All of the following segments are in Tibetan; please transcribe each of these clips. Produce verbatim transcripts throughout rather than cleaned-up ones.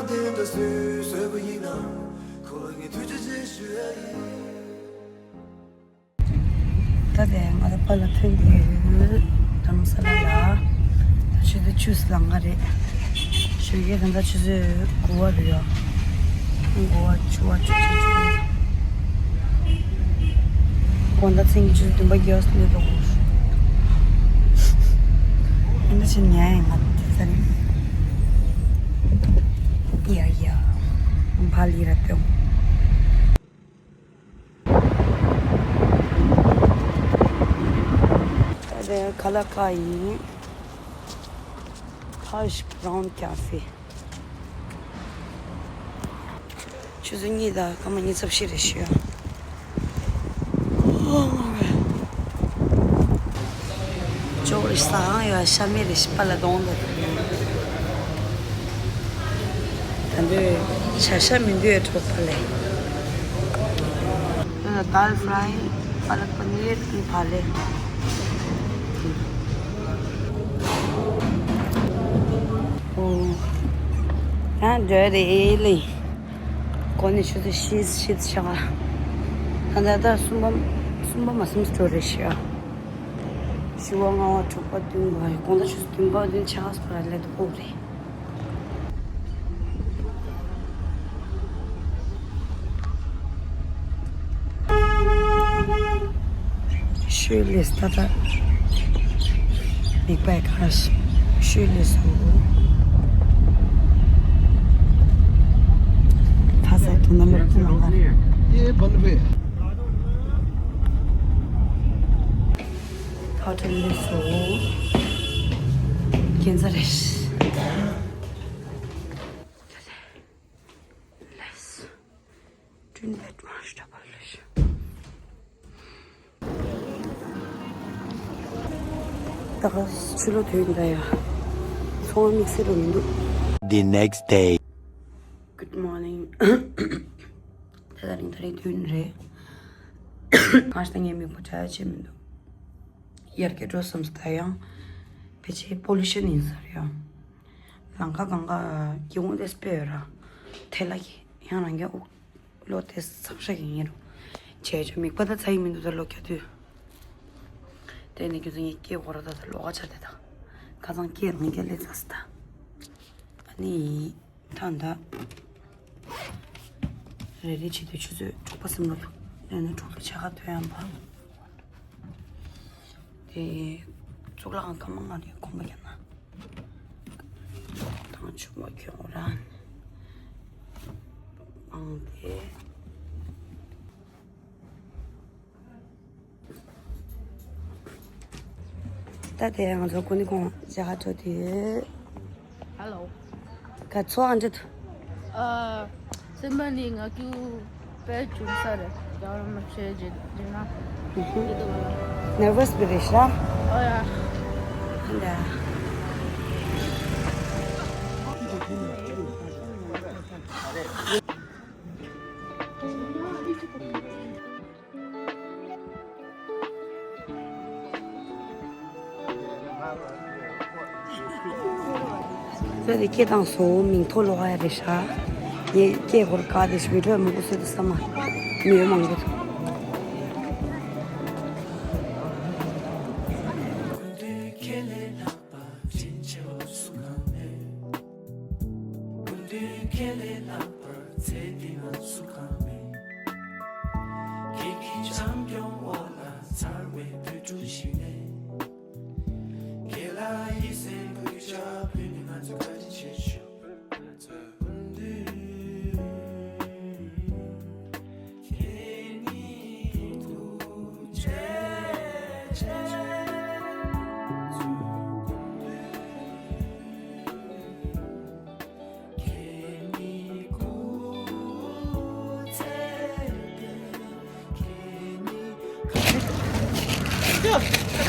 ད་ལྟ་ང་ཚོ་པཱ་ལགས་ཐོན་གྱི་ཡོད། དྷ་རམ་ས་ལ་ལ། ད་ཆུ་ཚོད་བཅུ་ལང་ག་རེད། ཞོགས་ཀས་ད་ལྟ་ཆུ་ཚོད་དགུ་པ་རེད་ཡ། དགུ་པ་བཅུ་པ་བཅུ་གཅིག་བཅུ་གཉིས། དགོང་དག་མཚན་གྱི་ཆུ་ཚོད་བདུན་པ་བརྒྱད་པ་སླེབས་འགྲོ་གི་རེད། ཨ་ནི་ཕྱིན་ཉལ་ཡིན་ང་དེ་ཚ་རེད། ཡ་ཡ། ཕ་ལི་ར་ཏེ། ད་ལྟ་ཁ་ལག་ཁ་ཡིན། Hush Brown Cafe། ཆུ་ཚོད་གཉིས་དང་སྐར་མ་ཉི་ཤུ་རྩ་བཞི་རེད་ཤག། ཅོག་རེ་ཟ་ཡང་ཡོད་ཤ་མེད་རེ་ཞིག་པ་ལ་གདོང་དུ། ད་འདོད་བྱ་ཤ་མི་འདོད་གྲོགས་པ་ལས། ད་ལྟ་དཱལ་ཕ་རའི་པ་ལག་པ་ནིར་ནི་ཕ་ལས། ཨོ། ཡང་འདོད་རེད་ལེ། གོ་ནས་ཆུ་ཚོད་བཞི་བཞི་ཆགས། ད་ལྟ་ད་གསུམ་པ་གསུམ་པ་མ་གསུམ་འགྲོ་རེད་ཤག། བཞི་པ་ལྔ་པ་དྲུག་པ་བདུན་པ་དགོང་དག་ཆུ་ཚོད་བདུན་པ་བདུན་ཆགས་པ་ལས་དགོས་རེད། ཤོད་ལེས་ད་ད། མིག་པའི་ཁ་ཤོད་ལེས་སུ། ཕ་ས་དུ་ན་ལོ་དུ་ལང་ག་རེད། ཐོ་ཐོ་ལེས་སུ། ཁྱེད་ཚ་རེད། ལེས། ཏྲིན་བེད་མ་ཤ་པ་ལེ་ཤ། ད་ག་ཕྱི་ལོགས་ཐོན་ད་ཡ། ཚོང་དམིགས་བསལ་རུ་མི་འདུག། The next day. Good morning. ད་ད་རིང་ད་རིང་ཐོན་རེད། ང་ཞིག་ད་ངའི་མིག་པོ་འདྲ་ཡ་ཆེ་མི་འདུག། ཡར་རྒྱས་འགྲོ་བསམ་སོང་ད་ཡང་། ཕལ་ཆེར་པོ་ལུ་ཤན་ཡིན་ས་རེད་ཡ། ལམ་ཁ་གང་ག་སྐྱིད་པོ་དེ་སྤེལ་ཡོད་ར། ཐལ་ལ་གི་ཡང་རང་གི་དབུགས་ལོ་དེ་ཚབ་ཤ་གི་ཡིན་རུང་། བྱས་ཆོག་མིག་པ་ད་ཚ་ཡི་མི་འདུག་ད་ལོ་རྒྱག་དུས། དེ་ནི་ཁྱོད་ཚོ་ངའི་སྐེ་སྐོར་ད་ད་ལོག་ག་ཆ་དེ་ད། ཁ་སང་སྐེ་རང་སྐེ་ལས་ཚ་སི་ད། ཨ་ནི། ད་ད། རེ་རེ་བྱེད་དུས་ཆུ་ཚོད་དྲུག་པ་སེམས་ལོ། ལས་ན་དྲུག་ལོ་ཆ་ག་ཐོན་ཡང་བ། དེ། གཙུག་ལག་ཁང་སྐར་མ་ལྔ་རེ་གོམ་པ་རྒྱབ་ན། དང་ཆུ་མོ་ཁྱོད་རང་ཨང་དེ། ད་དེ་ང་ཚོ་ཀུན་ནི་ཁོང་མཇལ་ཁ་འགྲོ་དུས། Hello. ག་ཚོ་ཨང་འདྲ་ཐུ། ཨ། སེམས་པ་ནི་ང་ཀྱུ་དཔེ་བྱུང་ས་རེད། རྒྱལ་བ་རིན་པོ་ཆེ་རྗེས་རྗེས་ན། ནར་ཝས་བི་རེད་ཤག། ཨོ་ཡ། འདྲ། ད་དེ་སྐད་བཏང་སོང་། མིང་ཐོ་ལོ་ཨ་ཡ་རེད་ཤག། ངས་སྐད་སྐོར་ག་དེ་ཞུ་བའི་གྲོས་མང་པོ་བཟོས་འདུག་བསམ་མ། མི་ཡོད་མང་པོ་འདུག། ཁྱེད་ཀྱི་བྱམས་སྐྱོང་འོག་ལ་འཚར་བའི་བོད་ཕྲུག་ཞིག་ནས། ཁྱེད་ལ་ཡིད་སེམས་ཀྱི་ཆ་ཕུལ་ནས་ང་ཚོ་བཀའ་དྲིན་ཆེ་ཞུ།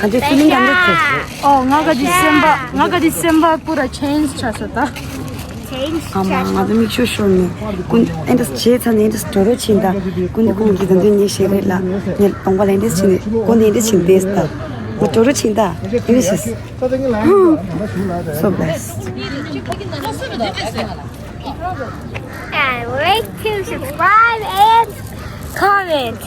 ག་འདྲ་ཚུལ་མིན་ག་འདྲ་ཚུལ། ཨོ་ང་ག་དེ་སེམས་པ་ང་ག་དེ་སེམས་པ་པུ་ར་ཆེན་ཇི་ཆགས་སོང་ད། ཨ་མ་ང་ཚོ་མིག་ཆུ་ཤོར་ནས་ཀུན་ཨེ་འདྲ་བྱས་ཚར་ནས་ཨེ་འདྲ་འགྲོ་རོགས་ཕྱིན་ད། ཀུན་ཏུ་ཁོང་གིས་ད་འདོད་ཉེས་བཤད་རེད་ལ། ངས་གདོང་པ་ལ་ཨེ་འདྲ་བྱས་ནས་ཀུན་ཏུ་ཨེ་འདྲ་བྱས་བསྡད་ད། ང་འགྲོ་རོགས་ཕྱིན་ད། ཨེ་འདྲ་བྱས། So blessed. And like to subscribe and comment.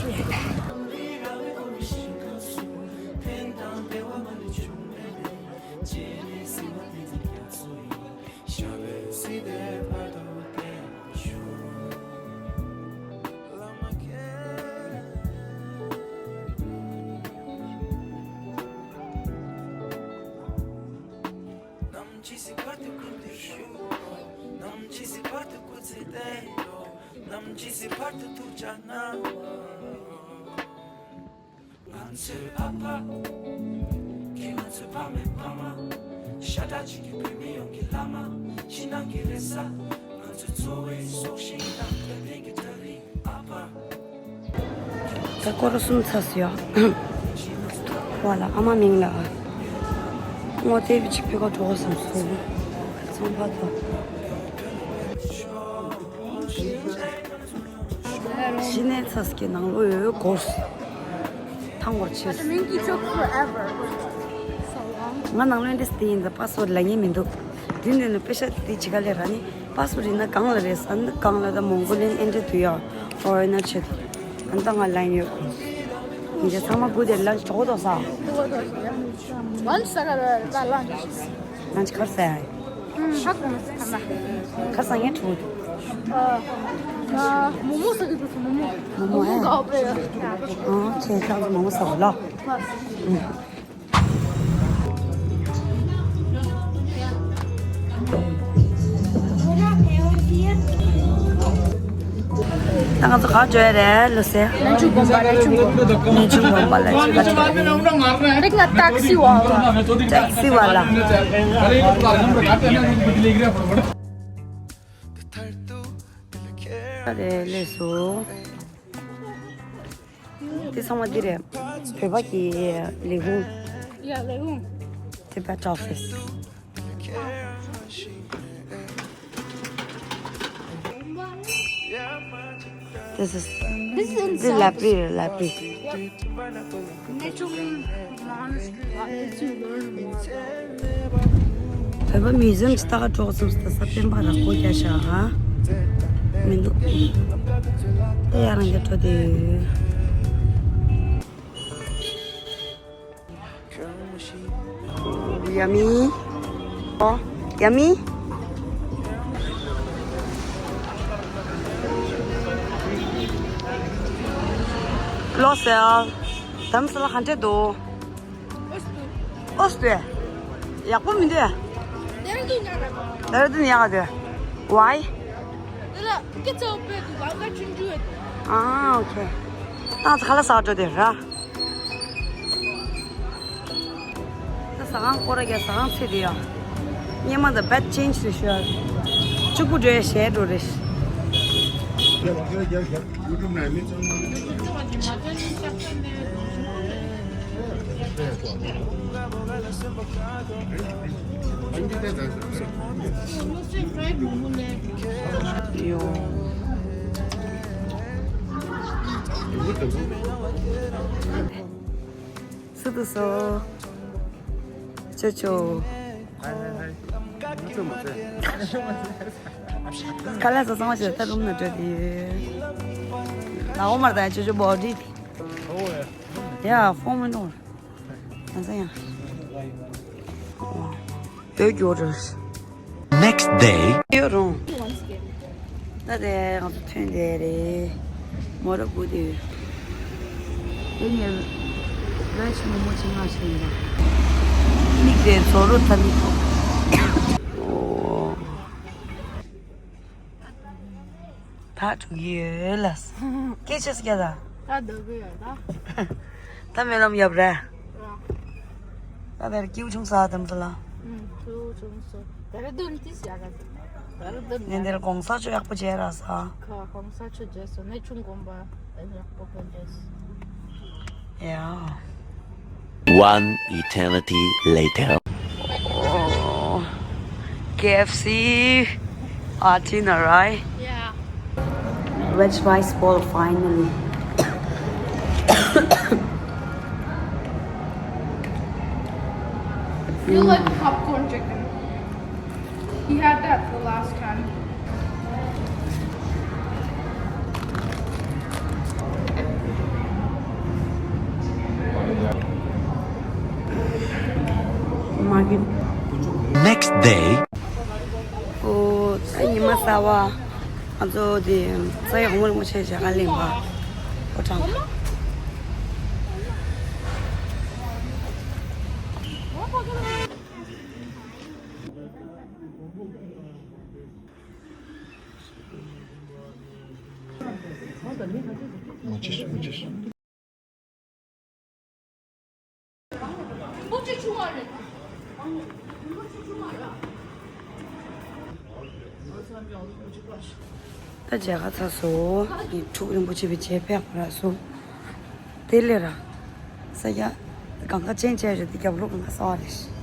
ང་ཚོའི་ཨ་ཕ། ཁྱེད་ང་ཚོའི་ཕ་མའི་ཕ་མ། ཤ་ཁྲག་གཅིག་གི་བོད་མི་ཡོངས་ཀྱི་བླ་མ། ཕྱི་ནང་གི་རེ་ས། ང་ཚོའི་འཚོ་བའི་སྲོག་ཤིང་དང་འདོད་པའི་གི་ད་རིང་ཨ་ཕ། ད་སྐོར་གསུམ་ཚར་སོང་ཡ། བ་ལ་ཨ་མ་མིང་ལ། སྔོ་དེབ་ཅིག་ཕུལ་ག་འགྲོ་བསམ་སོང་། ཚང་པ་དང་། གཞི་ནས་ཚ་སྐྱེ་ནང་ལོ་ཡོད་གོ། ཐང་བར་ཆེ། But the mingi took forever. So long. ང་ནང་ལོ་འདྲེས་དེ་ཡིན་ད་པ་སོར་ལ་ཉེ་མི་འདུག་དེ་ནས་ནི་པེ་ཤ་དེ་ཅི་ག་ལས་ར་ནི་པ་སོར་ཡིན་ན་གང་ལ་རེད་ས་ནི་གང་ལ་ད་མོང་གོ་ལེན་ཨེ་འདྲ་དུ་ཡ་ཧོ་ཨེ་ན་ཆེད་དུ་ཨན་ད་ང་ལ་ཡོད་གོ། ཡིན་ད་ཚང་མ་བུ་དེ་ལ་ཇོག་དོ་ས། Lunch ཟ་ག་ར་ད་lunch། lunch གར་ཟ་ཡ། ཧ་གོ་མ་སོང་ཁ་ན། ཁ་སང་ངས་ཁྲུ། ཨ། ཨ། མོ་མོ་ཟ་གི་འདུག་མོ་མོ། མོ་མོ་ཨེ། མོ་གའོ་པེ། ཨ། ཁྱེད་ཚང་མོ་མོ་ཟ་བ་ལ། ད་ང་ཚོ་ག་འགྲོ་ཡ་རེད་ལོ་སེ། གནས་ཆུང་དགོན་པ་རེད་ཆུང་དགོན། གནས་ཆུང་དགོན་པ་ལ་ཅིག་ག་འགྲོ་ཡ་རེད། Bring a taxi wala. Taxi wala. རེད་ལས་སོ། འདི་ཚང་མ་འདི་རེད། བོད་པ་གི་ལས་ཁུངས། Yeah, ལས་ཁུངས། Tibet office. This is This is in འདི་South. Library རེད། Library. Yep. Nature monastery. བོད་པ་མིའུ་ཛིམ་ཅིག་ལྟ་ག་འགྲོ་བསམ་སྟེ་ས་པན་པ་རག་པོ་རྒྱ་ཤ་ཧ་མི་འདུག་ད་ཡ་རང་རྒྱ་འགྲོ་དེ་ཡོད། Yummy. Oh, yummy. ལོ་སེ། དམ་སེ་ལ་ག་འདྲ་འདུག་ཨོ་སྟོད། ཡག་པོ་མི་འདུག་ལྡེ་ར་ལྡུན་ཡག་ག་འདུག་ལྡེ་ར་ལྡུན་ཡག་ག་འདུག Why? འདི་ལ་སྐད་ཆ་འོ་པའི་འདུག་ལམ་ཁ་ཆུང་ཆུང་ཡོད་འདུག་ཨ། ཨོ་ཁེ། ད་ཚ་ལ་ཟ་འགྲོ་དེ་ར། ད་ཟ་ཁང་སྐོར་ར་རྒྱག་ཟ་ཁང་ཚེ་དེ་ཡ། སྙེ་མ་དང་བད་ཅེན་ཇི་རེད་ཤོད། གཅིག་པུ་འགྲོ་ཡ་ཞེ་འགྲོ་རེད། ཡོ། སུ་དུ་སོ། ཅོ་ཅོ། ཁ་ལག་ཟ་ཚང་མ་བྱས་ད་རུམ་ན་འགྲོ་དེ་ཡོད། ལའོ་མར་དང་ཅོ་ཅོ་བོ་ཌི། ཡ་ཕོ་མི་འགྲོ། ང་ཚོ་ཡང་། བོད་སྐྱོར་རེད། Next day. ཡོད་རུང་། ད་དེ་ང་ཚོ་ཐོན་དེ་རེད། མོ་ར་བུ་དེ། དེ་ནས་བེ་ཇི་མོ་མོ་ཆེ་མ་ཞིག་ཡིན་པ། མིག་དེ་ཚོ་རུ་ཐ་མིག་ཨོ། ད་འགྲོ་གི་ཡོད་ལ། སྐད་ཆ་སྐད་ད། ད་འགྲོ་གི་ཡོད་ད། ད་མེ་ལམ་ཡབ་ར། ར། ད་བེར་ཀིའུ་ཆུང་ས་དམ་ས་ལ། ཨུམ། ཀིའུ་ཆུང་ས། ད་ར་དོན་ཏི་སི་ཡ་ག་ད་ར་དོན་ཡ། ངས་འདིར་གོང་ས་མཆོག་ཡག་པོ་མཇལ་ར་ས། ཁ་གོང་ས་མཆོག་མཇལ་སོང་། གནས་ཆུང་དགོན་པ་ཡག་པོ་མཇལ་སོང་། ཡ། One eternity later. Oh, K F C, our dinner, right? Yeah. Veg rice bowl, finally. You like popcorn chicken? He had that the last time. མ་གི། Next day. ཨོ། ད་ཉི་མ་གསར་པ། ང་ཚོ་དེ་རྩ་བའི་དབང་མོ་རིན་པོ་ཆེ་མཇལ་ཁ་གླེང་བ། ཕོ་བྲང་། ད་མཇལ་ཁ་ཚར་སོང་། ངའི་ཕྲུ་གུ་རིན་པོ་ཆེ་བའི་རྗེས་ཕེབས་པ་རག་སོང་། དེ་ལས་ར། ས་ཡ། གང་ག་ཅན་ཅན་རེད་དེ་རྒྱབ་ལོགས་གང་ག་ས་བ་རེད།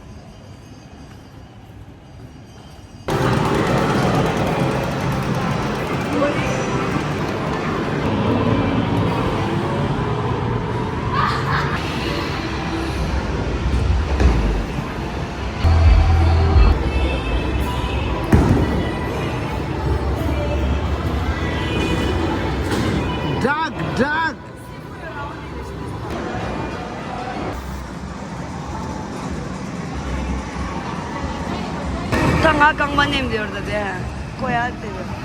Duck, duck. ད་ང་རྐང་པ་མནན་བསྡད་ཡོད་རེད་ད་དེ། ཀོ་ཡ་དེ།